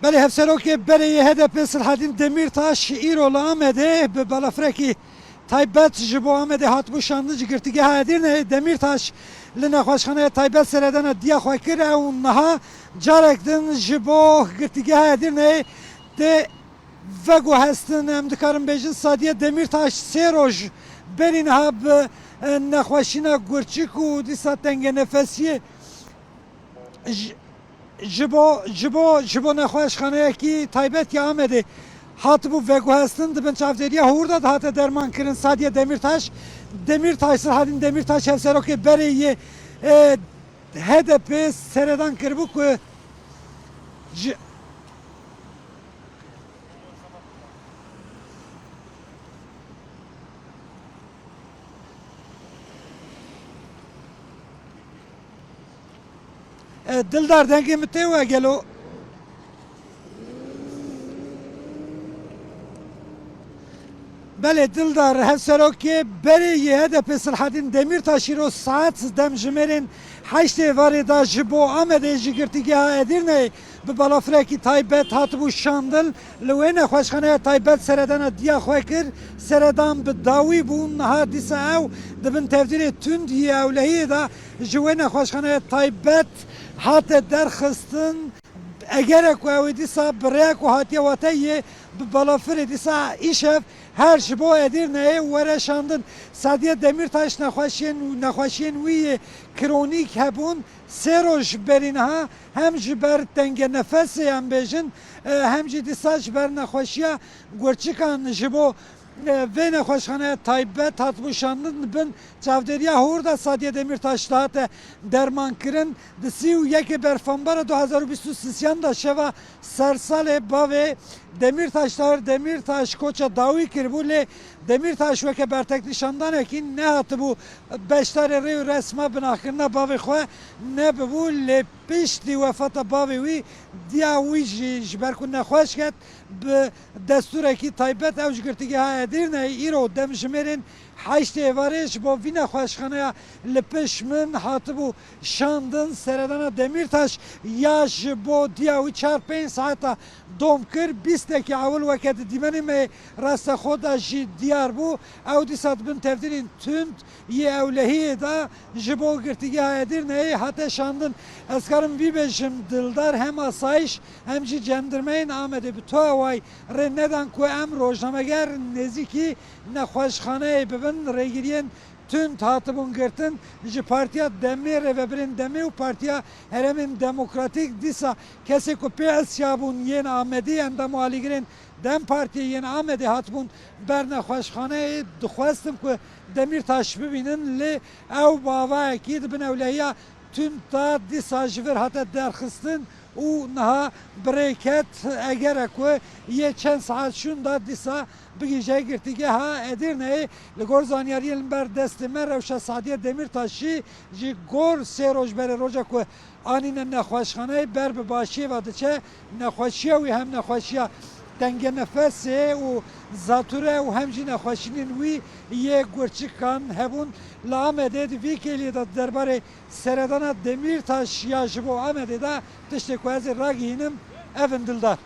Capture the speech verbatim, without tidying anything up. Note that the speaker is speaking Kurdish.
Belê, hevserokê berê yê H D P Silhedîn Demîrtaş îro li Amedê bi balafirekî taybet ji bo Amedê hatibû şandin ji Girtîgeha Edirneyê. Demîrtaş li nexweşxaneya taybet seredana diya xwe kir. Ew niha carek din ji bo Girtîgeha Edirneyê tê veguhestin. Em dikarin bêjin Sadiye Demîrtaş sê roj berî niha bi, e, nexweşîna gurçik û dîsa tengenefesiyê ji, ji bo, ji bo, ji bo nexweşxaneyekî taybet ya Amedê hatibû veguhestin, di bin çavdêriya hûr de dihate dermankirin. Sadiye Demîrtaş, Demîrtaş, Sirhadîn Demîrtaş, hevserokê berê yê, e, H D P seredan kiribû ku ji, E, Dildar, dengê min tê we gelo? Belê, Dildar, hevserokê berê yê H D P Silhedîn Demîrtaş îro saet demjimêrên heştê êvarê de ji bo Amedê ji Girtîgeha Edirneyê bi balafirekî taybet hatibû şandin. Li wê nexweşxaneya taybet seredana diya xwe kir. Seredan bi dawî bû. Niha dîsa ew di bin tevdîrê tund yê ewlehiyê de ji wê nexweşxaneya taybet hate derxistin. Egere ku ew ê dîsa bi rêya ku hatiye wate yê bi balafirê dîsa îşev her ji bo Edirneyê were şandin. Sadiye Demîrtaş nexweşiyên, nexweşiyên wî yê kronîk hebûn. Sê roj berî niha hem ji ber tengenefesê, em bêjin, e, hem jî dîsa ji ber nexweşiya gurçikan ji bo, e, vê nexweşxaneya taybet hatibû şandin. Di bin çavdêriya hûr de Sadiye Demîrtaş dihate dermankirin. Di sî û yekê Berfanbara du hezar û bîst û sisiyan de şeva sersalê bavê Demîrtaş, Tahir Demîrtaş koça dawî kiribû, lê Demîrtaş weke berteknîşandanekî nehatibû beşdarê rê û resma binaxkirina bavê xwe nebibû, lê piştî wefata bavê wî, diya wî jî ji ber ku nexweş ket, bi destûrekî taybet ew ji Girtîgeha Edirneyê îro demjimêrên heştê êvarê ji bo vî nexweşxaneya li pişt min hatibû şandin. Seredana Demîrtaş ya ji bo diya wî çar pênc saeta dom kir. Bîstekî ewil weke di dîmenê me yê rastexo de jî diyar bû. Ew dîsa di bin tevdîrên tund yê ewlehiyê de ji bo Girtîgeha Edirneyê hate şandin. Ez karim vî bêjim, Dildar, hem asayîş hem jî cendirmeyên Amedê bi tu awayî rê nedan ku em rojnameger nêzîkî nexweşxaneyê bibin. Rêgiriyên tund hatibûn girtin ji Partiya Demê, Rêvebirên Demê û Partiya Herêmên Demokratîk. Dîsa kesê ku pê esya bûn yên Amedî, endam û alîgirên DEM Partiyê yên Amedê hatibûn ber nexweşxaneyê, dixwestin ku Demîrtaş bibînin, lê ew bi avayekî di bin ewlehiya tund de dîsa ji vir hate derxistin û niha bi rê ket. Egere ku yê çend saet şûn de dîsa bigihîje Girtîgeha Edirneyê. Li gor zanyariyên li ber destê me, rewşa Sadiye Demîrtaşî ji gor sê roj berê roja ku anîne nexweşxaneyê ber bi başiyê ve diçe. Nexweşiya wî hem nexweşiya tengenefesê û zatûre û hem jî nexweşînên wî yê gurçikan hebûn. Li Amedê di vî kêliyê de di derbarê seredana Demîrtaş ya ji bo Amedê de tiştê ku ez ê ragihînim, ev in, Dildar.